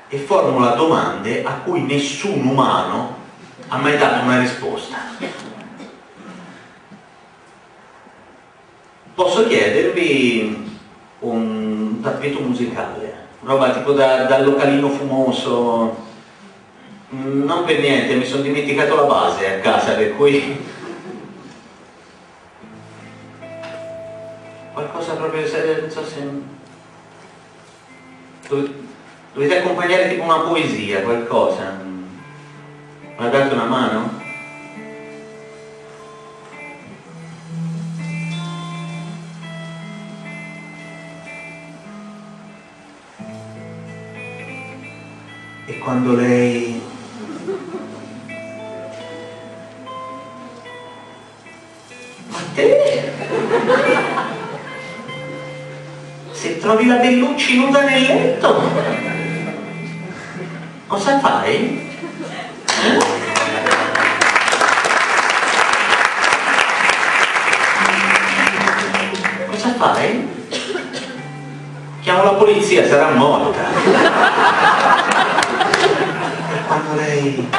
E formula domande a cui nessun umano ha mai dato una risposta. Posso chiedervi un tappeto musicale, roba tipo da, da localino fumoso, non per niente, mi sono dimenticato la base a casa, per cui qualcosa proprio, non so se... Dovete accompagnare tipo una poesia, qualcosa. Mi date una mano? E quando lei Ma te? Se trovi la Bellucci nuda nel letto, cosa fai? Eh? Cosa fai? Chiamo la polizia, sarà morta. E quando lei...